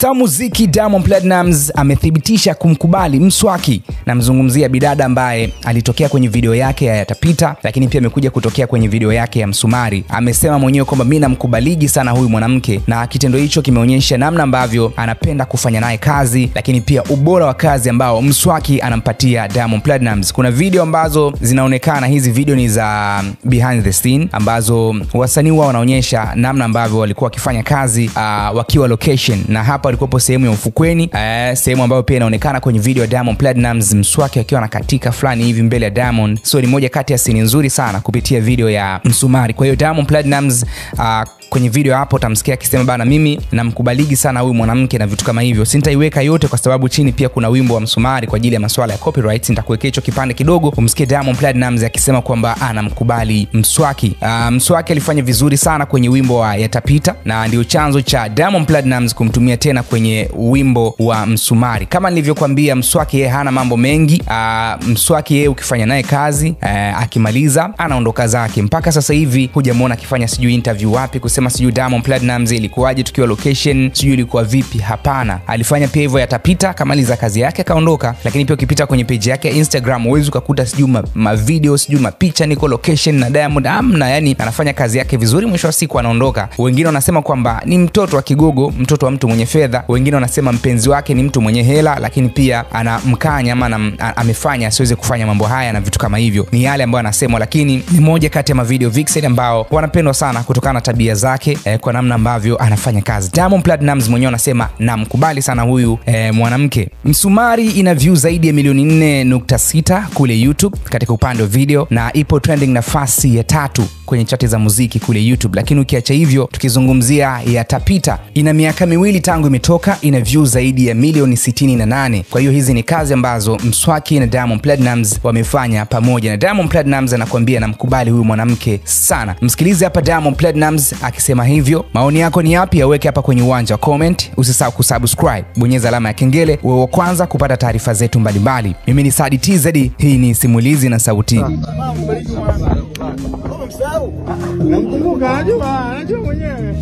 Star muziki Diamond Platnumz amethibitisha kumkubali Mswaki. Namzungumzia bidada ambaye alitokea kwenye video yake ya Yatapita, lakini pia amekuja kutokea kwenye video yake ya Msumari. Amesema mwenyewe kwamba mimi namkubaliji sana huyu mwanamke, na kitendo hicho kimeonyesha namna ambavyo anapenda kufanya naye kazi, lakini pia ubora wa kazi ambao Mswaki anampatia Diamond Platnumz. Kuna video ambazo zinaonekana, hizi video ni za behind the scene ambazo wasanii wao wanaonyesha namna ambavyo walikuwa wakifanya kazi wakiwa location, na hapa walikuwa sehemu ya ufukweni, sehemu ambayo pia inaonekana kwenye video ya Diamond Platnumz, Mswaki akiwa anakatika fulani hivi mbele ya Diamond. So ni moja kati ya scene nzuri sana kupitia video ya Msumari. Kwa hiyo Diamond Platnumz kwenye video hapo utamsikia akisema bana, mimi namkubaligi sana huyu mwanamke na vitu kama hivyo. Sintaiweka yote kwa sababu chini pia kuna wimbo wa Msumari kwa ajili ya masuala ya copyright. Nitakuwekea hicho kipande kidogo umsikie Diamond Platnumz akisema kwamba anamkubali Mswaki. Mswaki alifanya vizuri sana kwenye wimbo wa Yatapita, na ndio chanzo cha Diamond Platnumz kumtumia tena kwenye wimbo wa Msumari. Kama nilivyokuambia, Mswaki yeye hana mambo mengi. Mswaki yeye ukifanya naye kazi, akimaliza anaondoka zake. Mpaka sasa hivi hujamuona akifanya sijui interview wapi kusema sijui Diamond Platnumz ilikuwaje tukiwa location, sijui ilikuwa vipi. Hapana, alifanya pia hivyo Yatapita, kamaliza kazi yake kaondoka. Lakini pia ukipita kwenye page yake ya Instagram huwezi ukakuta sijui ma video, sijui mapicha niko location na Diamond, amna. Yani anafanya kazi yake vizuri, mwisho wa siku anaondoka. Wengine wanasema kwamba ni mtoto wa kigogo, mtoto wa mtu mwenye fedha. Wengine wanasema mpenzi wake ni mtu mwenye hela, lakini pia anamkanya ama amefanya asiweze kufanya mambo haya na vitu kama hivyo. Ni yale ambayo anasemwa, lakini ni moja kati ya ma video vixen ambao wanapendwa sana kutokana na tabia zake, kwa namna ambavyo anafanya kazi. Diamond Platnumz mwenyewe anasema namkubali sana huyu mwanamke. Msumari ina views zaidi ya milioni 4.6 kule YouTube katika upande wa video, na ipo trending nafasi ya 3 kwenye chati za muziki kule YouTube. Lakini ukiacha hivyo, tukizungumzia Yatapita, ina miaka miwili tangu imetoka, ina views zaidi ya milioni 68. Kwa hiyo hizi ni kazi ambazo Mswaki na Diamond Platnumz wamefanya pamoja, na Diamond Platnumz anakuambia namkubali huyu mwanamke sana. Msikilize hapa Diamond Platnumz akisema hivyo. Maoni yako ni yapi? Yaweke hapa kwenye uwanja wa comment. Usisahau kusubscribe, bonyeza alama ya kengele uwe wa kwanza kupata taarifa zetu mbalimbali. Mimi ni Sadi TZ, hii ni Simulizi na Sauti. Namkumbuka, anajua mwenyewe.